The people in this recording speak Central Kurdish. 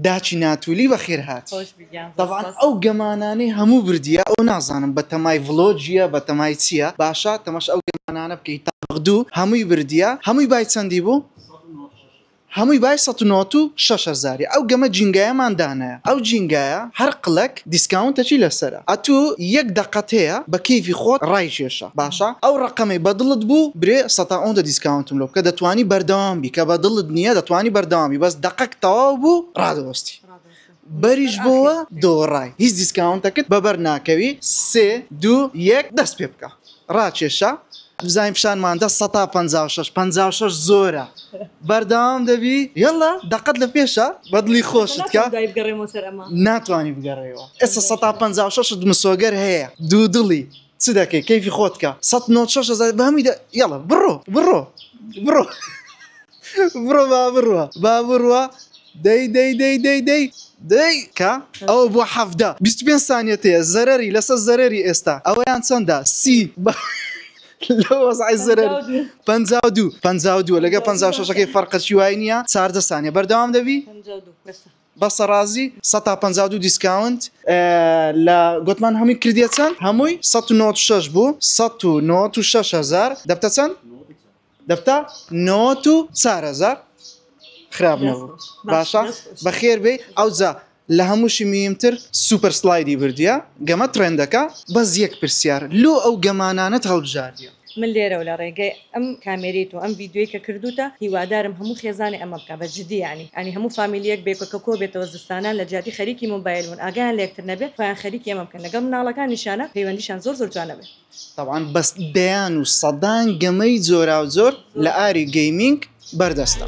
داچی ناتولی بەخێر هاتی. تەبعەن ئەو گەمانانەی هەموو بردیە ئەو نازانم بەتەمای ڤلۆگیە بەتەمای چیە باشە تەماشا ئەو گەمانانە بکەی تابق دوو هەمووی بردیە هەمووی بای چەندی بوو هەمووی بای 196 هەزاری ئەو گەمە جینگایەمان دانایە ئەو جینگایە هەر قلەک discount ەکی لەسەرە ئەتوو یەک دەقەت هەیە بە کەیفی خۆت ڕای کێشە باشە ئەو ڕەقەمەی بە دڵت بوو برێ سەتا ئەوەندە discount م لۆ بکە دەتوانی بەردەوام بی کە بە دڵت نییە دەتوانی بەردەوام بی بەس دەقەک تەواو بوو ڕادەوەستی بەریش بۆوە دۆڕای هیچ discount ەکت بەبەر ناکەوی سێ دوو یەک دەست پێ بکە ڕاکێشە بزانین پیشانمان دە سەتا 56 56 زۆرە بەردەوام دەبی یەڵا دەقەت لە پێشە بە دڵی خۆشت کە ناتوانی بگەڕێیەوە ئێستا سەتا 56 مسۆگەر هەیە دوو دڵی چ دەکەی کەیفی خۆت کە 196 هەزار بە هەمووی دە یەڵا بڕۆ بڕۆ بڕۆ بڕۆ با بڕوا با بڕوا دەی دەی دەی دەی دەی دەی کە ئەوە بۆ حەڤدە 25 سانیەت هەیە زەرەری لەسەر زەرەری ئێستا ئەوەیان چەندە سی لەو وەزعی زەرەر 52 52 لەگە 56ەکەی فەرقەکی وای نییە 14 سانیە بەردەوام دەبی بەسە ڕازی 152 discount لە گوتمان هەمووی کردیە چەند هەمووی 196 بوو 196 هزار دەبتە چەند دەبتە 94 هەزار خراپ نەبوو باشە بەخێر بێی ئەوجا لە هەمووشی مهمتر super slide ی بردیە گەمە trend ەکە بەس یەک پرسیار لۆ ئەو گەمانانەت هەڵبژاردیە؟ من لێرەوە لە ڕێگەی ئەم کامێرەی تۆ ئەم ڤیدیۆی کە کردوتە هیوادارم هەموو خێزانێ ئەمە بکا بە جدی یانی یانی هەموو فامیلیەک بێکە کە کۆ بێتەوە زستانان لە جیاتی خەریکی مۆبایل بوون ئاگایان لە یەکتر نەبێ خۆیان خەریکی ئەمە بکەن لەگەڵ مناڵەکانیشیانا پەیوەندیشیان زۆر زۆر جوان ئەبێ. تەبعەن بەس دەیان و سەدان گەمەی جۆراوجۆر لە ئاری gaming بەردەستە.